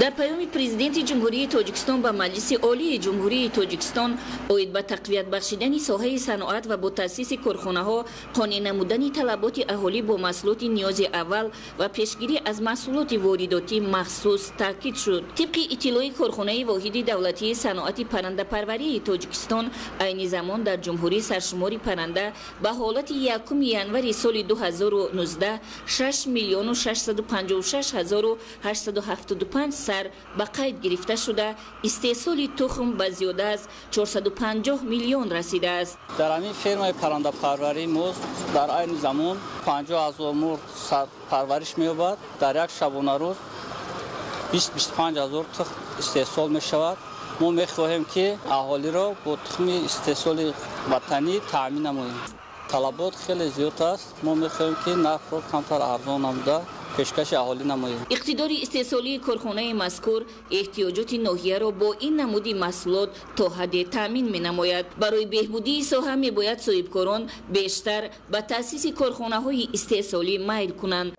Дар паёми Президенти Ҷумҳурии Тоҷикистон ба Маҷлиси Олии Ҷумҳурии Тоҷикистон оид ба тақвият бахшидани соҳаи саноат ва бо таъсиси корхонаҳо қонеъ намудани талаботи аҳолӣ бо маҳсулоти ниёзи аввал ва пешгирӣ аз маҳсулоти воридотӣ махсус таъкид шуд. Тибқи иттилои корхонаи воҳиди давлатии саноати паррандапарварии Тоҷикистон, айни замон дар ҷумҳурӣ саршумори парранда ба ҳолати 1 январи соли 2019 6 миллиону 656 ҳазору 875 сар ба қайд гирифта шуда, истеҳсоли тухм ба зиёда аз 450 миллион расидааст. Дар ҳамин фермаи паррандапарварии мо дар айни замон 50 ҳазор мурғ парвариш меёбад. Дар як шабонарӯз 20-25 ҳазор тухм истеҳсол мешавад. Мо мехоҳем, ки аҳолиро бо тухми истеҳсоли ватанӣ таъмин намоем. Талабот хеле зиёд аст. Мо мехоҳем, ки нархро камтар арзон намуда, пешкаши аҳолӣ намоем. Иқтидори истеҳсолии корхонаи мазкур эҳтиёҷоти ноҳияро бо ин намуди маҳсулот то ҳадде таъмин менамояд. Барои беҳбудии соҳа мебояд соҳибкорон бештар ба таъсиси корхонаҳои истеҳсолӣ майл кунанд.